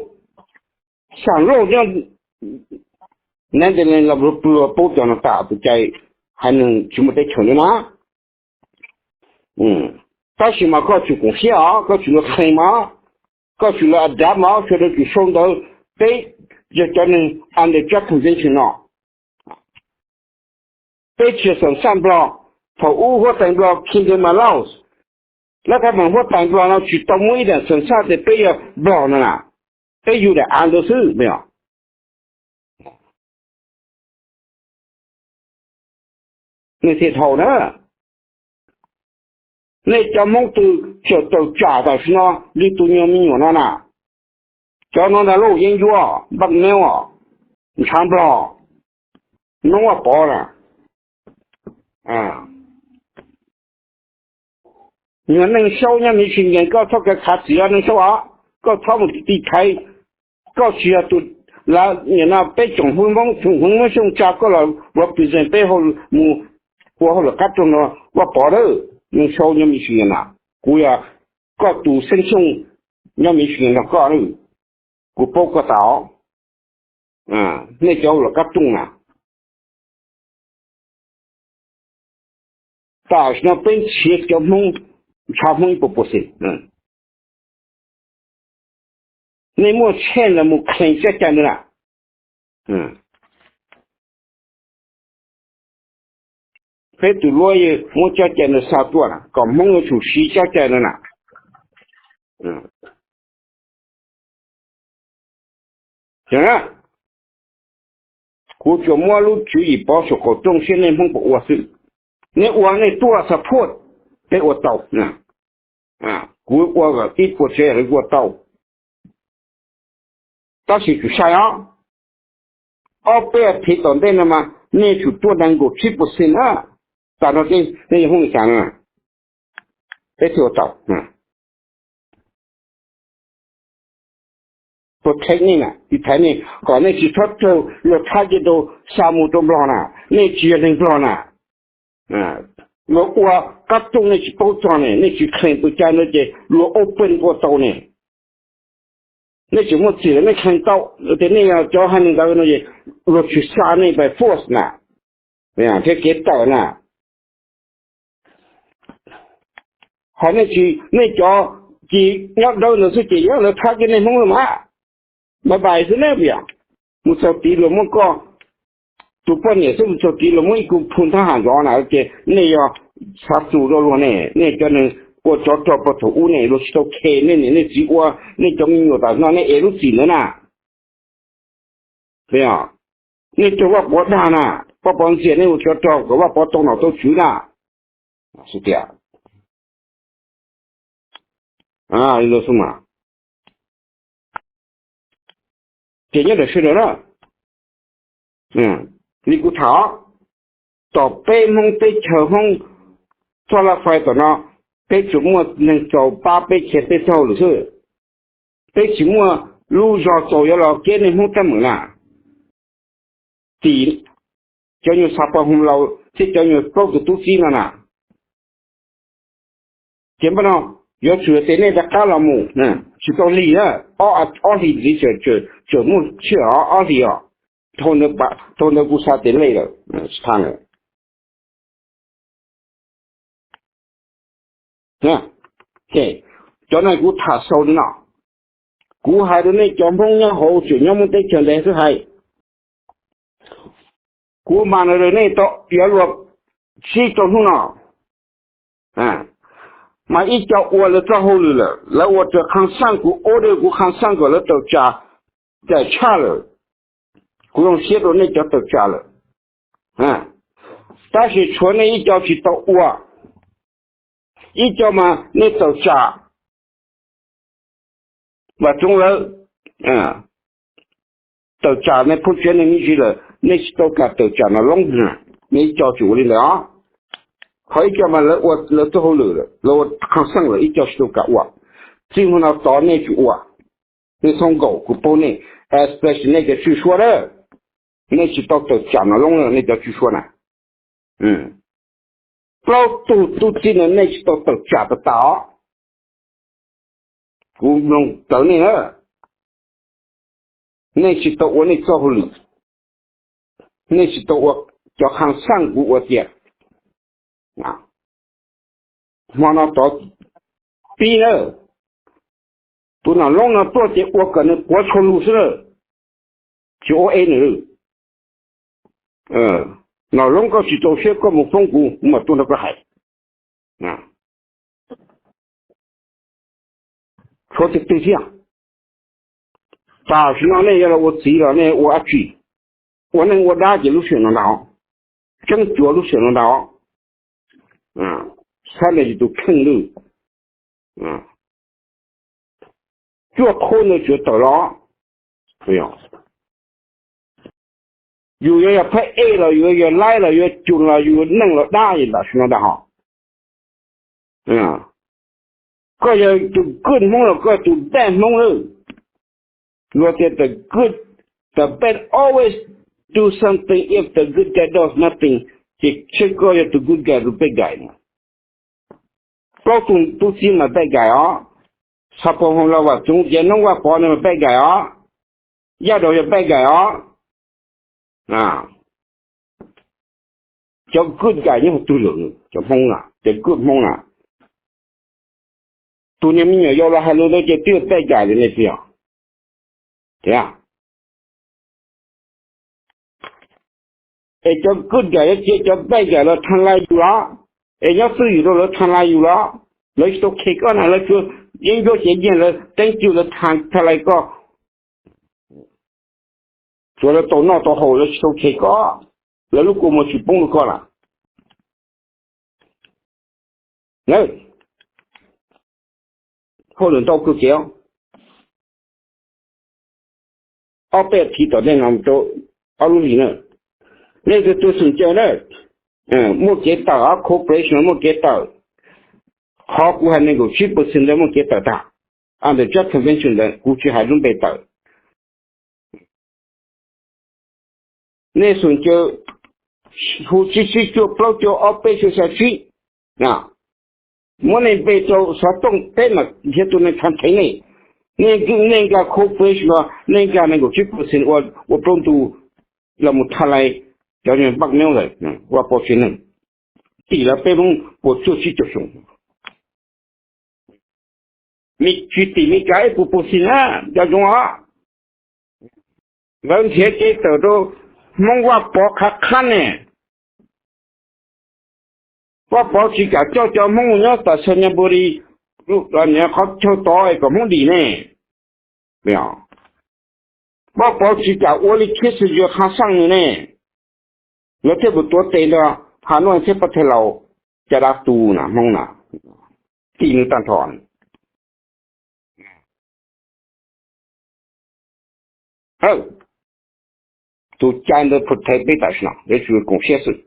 xam loj nyob Netherlands los luag paub cov no tas tus cai haiv neeg tsis muaj teb chaws ntawd na. Tab sis mas koj tsum koom siab os, koj tsum los qhee mas, koj tsum los adapt mas, sawv daws tsum sau ntawv. Peb yog cov neeg under draft convention no, peb tsis yog xeem xaj Nplog. Thaum ub huab tais Nplog Kingdom of Laos, lab thab meem huab tais Nplog no tsis tau muaj ib daim xeem xaj tias peb yog Nplog no na, peb yug daim av ntawd xwb os. Nej thiaj dhau na. Nej cov Hmoob twg tseem tawm tsam tam sim no li tus nyuag me nyuam no na? Cov no ntag lauj, yeeb ncuab, npaj meeb os, ntshav Nplog, noob Vaj Pov na. Nyuag Neej Saub nyob Michigan, koj txhob kav khav txiv os Neej Saub os, koj txhob mus ti thaiv. Koj tsis yog tus, lawv nim no peb tsoom Hmoob, tsoom Hmoob Xyooj tsa koj los represent peb mus ua hauj lwm qab rooj no Vaj Pov lawm. Neej Saub nyob Michigan na, kuv yog koj tus xeeb Xyooj nyob Michigan nrog koj, kuv paub koj tas. Nej cov hauj lwm qab rooj na, tam sim no peb nrhiav cov Hmoob, ntshav Hmoob ib puas percent. Nej muaj chance los mus claim tsab cai ntawd na. Peb tus luab muab tsab cai ntawd xa tuaj na, kom Hmoob yuav tsum siv tsab cai ntawd na. Kuv tsuas muab lub tswv yim pov saum qaum rooj saib nej Hmoob puas ua xwb. Nej ua nej tuaj support, peb ua tau. Kuv ua ib puas tsev li ua tau. Tab sis tsum sai os. Ob peb as thiv tom ntej no mas nej tsum tuaj nees nkaum tsib percent na. Tas no nej yog Hmoob li cas no, peb thiaj ua tau. Protect nej na, tiv thaiv nej kom nej tsis txhob raug luag thab cia rau xa mus rau Nplog na. Nej tsis yog neeg Nplog na. Luag ua qab rooj nej tsis paub txog ne, nej tsis claim tus cai ntawd ces luag open ua tau ne. Nej tsis muaj txim los nej claim tau, tias nej yog cov hais li ntawd no es luag tsis xa nej by force na, thiab kev tawm na. Ho nej tsis, nej cov ci nyob dawb ntawd xwb ces yog lawv thab kiag nej Hmoob lawm mas, bye bye xwb na. Mus txog tid luag muab koj tus poj niam xwb, mus txog tid luag muab ib kub phoo thab ham zov na, ces nej yog xav txus rau luag ne. Nej cov neeg ua tsov rog puag thaum ub ne, luag tsis tau khe nej niam nej txiv ua, nej cov me nyuam tam sim no nej ev lub txim ntawd na. Nej raug Vaj Pov dag na, Vaj Pov ntxias nej ua tsov rog kom Vaj Pov tau nom tau tswv na. Tias ces nyob ntawm sawv daws na, li kuv tham, tom peb Hmoob teb chaws Hmoob txoj laj fais tom no, peb tsuas muaj neeg txaus pab peb chaw peb txoj hauj lwm xwb. Peb tsis muaj lub zog txaus yuav los keb nej Hmoob teeb meem na. Tim cov nyuag xav pov hoo laus thiab cov nyuag plaub tus tub txib no na. Ces npaj no yuav tsum tias nej rov qab los mus, tsis tau lig na, ob hlis ntxiv tseem muaj sij hawm ob hlis os. Dhau ntawd kuv xav tias lej lawm, tsis tau lawm. Cov no kuv tham xaus li no, kuv hais rau nej cov Hmoob nyob hauv tseem nyob Hmoob teb chaws ntawd xwb hais. Kuv mas no rau nej tau yuav luag sib rau hnub no, mas ib co ua lawv txoj hauj lwm lawm, lawv ua raws qhab xeej kuv, order kuv qhab xeej kom lawv tawm tsam, tawm tshaj lawm. Kuv zoo siab rau nej cov tawm tsam lawm, tab sis tshuav nej ib co tsis tau ua. Ib co mas nej tawm tsam, vam roob lawv tawm tsam nej phooj ywg nej me ntsis lawm, nej tsis tau kam tawm tsam no loob na. Nej ib co tsis ua li ntawd os. Ho ib co mas lawv ua lawv txoj hauj lwm lawm, lawv ua qhab xeej lawm, ib co tsis tau kam ua. Txij hnub no tod nej tsum ua. Nej txhob nkaum, kuv paub nej, especially nej cov tswj suab lawm, nej tsis tau tawm tsam no loob na, nej cov tswj suab na. Plaub tug tub txib no nej tsis tau tawm tsam tas tas os. Kuv mloog tawv nej na. Nej tsis tau ua nej txoj hauj lwm, nej tsis tau ua cov qhab xeej kuv ua tiag. Hmo no tod pib na, tus Nom Loob no tuaj ces ua kom nws puav tsho lug xwb na, tsis ua e nws. Nom Loob, koj tsis txaus siab koj mus foob kuv, kuv mam tuaj nrog koj hais. Tshuav tus twg thiab? Tam sim no nej yuav los ua txiv los nej ua dab tsi? Ua neej ua dab ces lub sij hawm no ntag, tseeb cuav lub sij hawm no ntag. Saib nej tus kheej lwj, cuaj qhub ntawd tsuav tawm los. Yus yuav yog phab ej los yus yuav laib los yuav cus los yus neej los dab tam sim no ntag hos. Koj yog tus good Hmoob los koj yog tus bad Hmoob lawm. Luag tias the good, the bad always do something, if the good guy does nothing, ces seb koj yog tus good guy tus bad guy. Plaub tug tub txib mas bad guy os. Xav pom hoo los Vam Txoov, Caiv Noob, Vaj Pov no mas bad guy os. Yaj Daus yog bad guy os. Cov good guy nyob hauv twg lawm? Cov Hmoob na, cov good Hmoob na. Tus niag me nyuam yaus los hais lus ntawd ces twb yog bad guy li nej tiag. Es cov good guy yuav cia cov bad guy los tha lais yus los? Es nyob twj ywm rau lawv tha lais yus los? Lawv tsis tau khe koj na, lawv tsuas yeeb ncuab cev nyiaj lawv teeb cw lawv tha lais koj. Tsuav lawv tau noj tau haus lawv tsis tau khe koj, lawv lub kua muag tsis poob rau koj lawm. Hauj lwm ntau kawg kiag. Ob peb thiv tom ntej no rau ob lub hlis na, nej tus tus xeem caw na, muaj kev tawm, cooperation muaj kev tawm. Qhov kuv hais nees nkaum tsib percent ntawd muaj kev tawm tag. Under draft convention ntawd kuv tsis hais lub npe tawm. Nej xeem caw hu tsib tsib cuaj plaub cuaj ob peb cuaj xya tsib, muab nej npe rau xov tooj peb mam nrhiav tus neeg thav theev nej. Nej, nej nkag cooperation los nej nkag nees nkaum tsib percent ua plaub ntug los mus tha lais cov npaj meej lawm, ua pov tseg neeg, tim lawv peb Hmoob puas tsuaj tsib caug xyoo. Tsis tim Meskas ib puas percent na, nco ntsoov os. Lawv nrhiav kev tawm rau Hmoob Vaj Pov qhab qhab ne. Vaj Pov tsis kam coj cov Hmoob nyob tas Xayaburi, qhov chaw tod es kom Hmoob dim ne. Vaj Pov tsis kam ua li Kissinger qha xaj nws ne. Lawv thiaj mus tuav tes nrog Hanoi thiab Paj Thaj Laus, Caj Dab Tu na, Hmoob na, tim nws tag nrho. Tus cai ntawd protect peb tam sim no, yuav tsum koom siab xwb.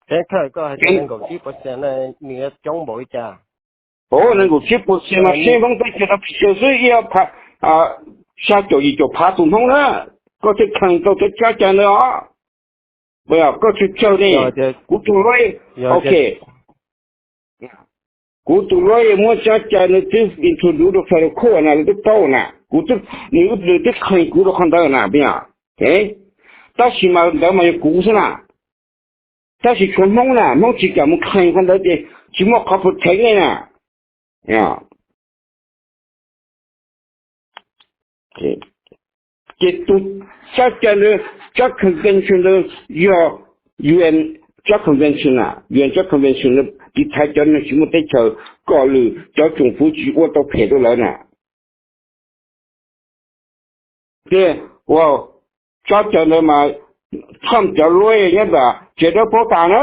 Nees nkaum tsib percent mas seb Hmoob teb chaws no pes tsawg xwb, ib xya caum yim caum phav tus Hmoob na, koj thiaj khees tau cov tsab cai ntawd os. Koj tsis tsawg ne. Kuv tus lawyer, ok, kuv tus lawyer muab tsab cai ntawd twb introduce rau federal court na, lawv twb paub na, kuv twb, nws twb khees kuv rau qhov ntawd na. Tab sis mas ntawd mas yog kuv xwb na. Tab sis tshuav Hmoob na, Hmoob tsis kam mus khees qhov ntawd ces tsis muaj qhov protect nej na. Ces tus tsab cai ntawd, tsab convention ntawd yog U N tsab convention na, U N tsab convention tiv thaiv cov neeg tsis muaj teb chaws kom lwm cov tsoom fwv tsis ua tau phem rau lawv na. Ces ua tsab cai ntawd mas Trump cov lawyer nyob ntawm tsev dawb paub tas na.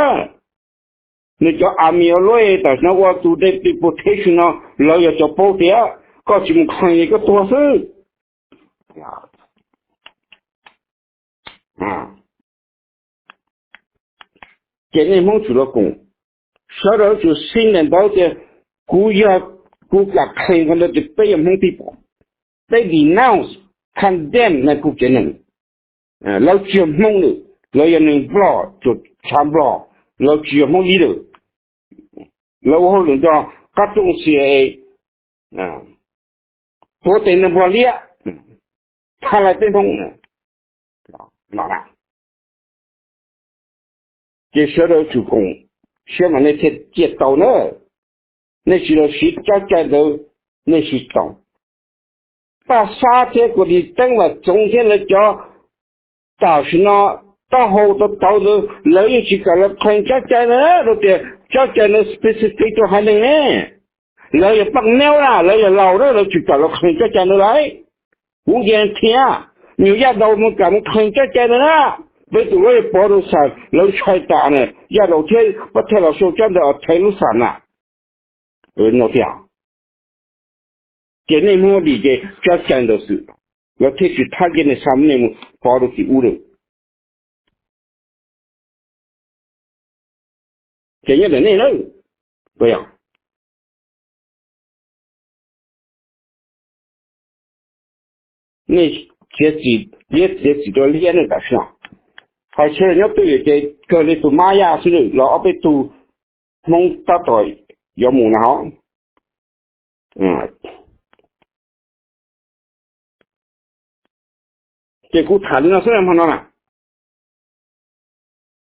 Nws cov army lawyer tam sim no ua tus deportation no, lawv yog cov paub tias koj tsis mus khees ces koj tuag xwb. Ces nej Hmoob tsum los koom, sawv daws tsum xij ntawm ntawd tias kuv yog, kuv kam claim qhov ntawd tias peb yog Hmoob pib pom, peb denounce, condemn nej pub kev neeg. Lawv tsis yog Hmoob lawm, lawv yog neeg Nplog, tshav Nplog, lawv tsis yog Hmoob leader. Lawv ua hauj lwm nrog qab rooj C I A, tuav tes neeg Nplog liab, tha lais peb Hmoob. Ces sawv daws tsum koom, siab mas nej thiaj ciaj tau na. Nej tsis los siv tsab cai ntawd, nej siv tau. Paj Xab thiab Kuas Lis Teeb Vam Txoov thiab lawv cov tam sim no taub hau tau tauv ntawd lawv yeej tsis kam los claim tsab cai na, rau tias tsab cai ntawd specific rau haiv neeg ne. Lawv yog paj meeb na, lawv yog laus na, lawv tsis kam los claim tsab cai ntawd lauj. Kuv guarantee, nyuam yav daus mus kam mus claim tsab cai ntawd na, peb tus lawyer Pov Dua Xam lawv ntshai tas na, yav daus thiab Pov Thej Los Sau tsab ntawd ob thaiv lub xam na. No tiag. Ces nej muab dim ces tsab cai ntawd xwb, lawv thiaj tsis thab kiag nej xa nej mus pov rau tim ub lawm. Ces nyob ntawm nej na, nej txiav txim, liab txiav txim rau liab nej tam sim no. Hais tshaj nyob twj ywm ces kawg li tus Mab Yaj xwb los ob peb tug Hmoob tab tom yuav mus na hov. Ces kuv tham li no xwb hmo no na.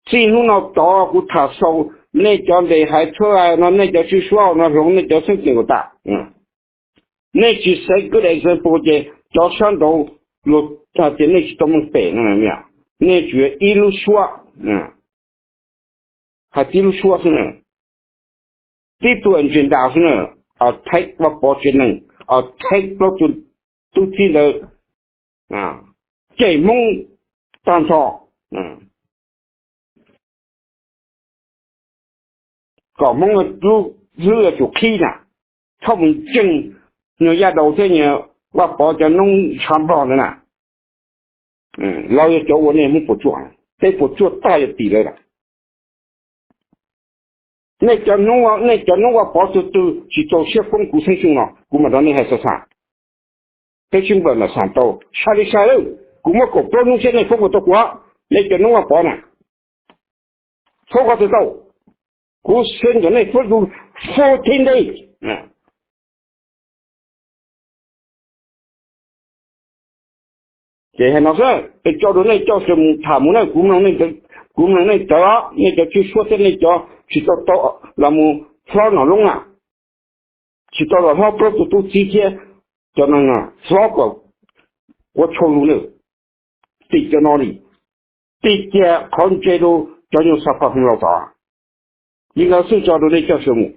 Txij hnub no tod kuv tham xaus, nej cov ntes hais txhua no, nej cov tswj suab no hloov nej cov xeeb ceem kom tas. Nej tsis xaiv good example ces cov sab nraud luag tias nej tsis tau meej pem no. Nej tsuas yog ib lub suab, hais tib lub suab xwb na, tib tug agenda xwb na, attack Vaj Pov tsev neeg, attack plaub tug tub txib ntawd, cem Hmoob tag nrho, kom Hmoob lub hlwb yuav tsum qhib na, txhob mus ntseeg nyuag Yaj Daus thiab nyuag Vaj Pov cov noob ntshav nplog ntawd na. Lawv yog cov ua nej Hmoob puas tsuaj, peb puas tsuaj tag yuav tim lawv lawm. Nej cov noob, nej cov noob Vaj Pov tug twg tsis txaus siab foob kuv xeeb xyoo no kuv mam rau nej hais xav xav. Peb sib nplawm ntawm xam tau sai li sai lawm, kuv muab kaum plaub hnub thiab nej foob kom tau kuv, nej cov noob Vaj Pov na, foob kom tau tau, kuv xeeb kom nej foob kuv fourteen days. Ces hais no xwb es tso rau nej coj sawv mus tham mus na, kuv mloog nej tawv os, nej cov tswj suab thiab nej cov tsis tau tau los mus hlob Nom Loob na, tsis tau los hlob plaub tug tub txib thiab cov no, hlob kom ua tshau lus na, tim cov no li, tim kiag qhov ntse rau cov nyuag xa pha hoo laus tod. Li ntawd xwb tso rau nej coj sawv mus.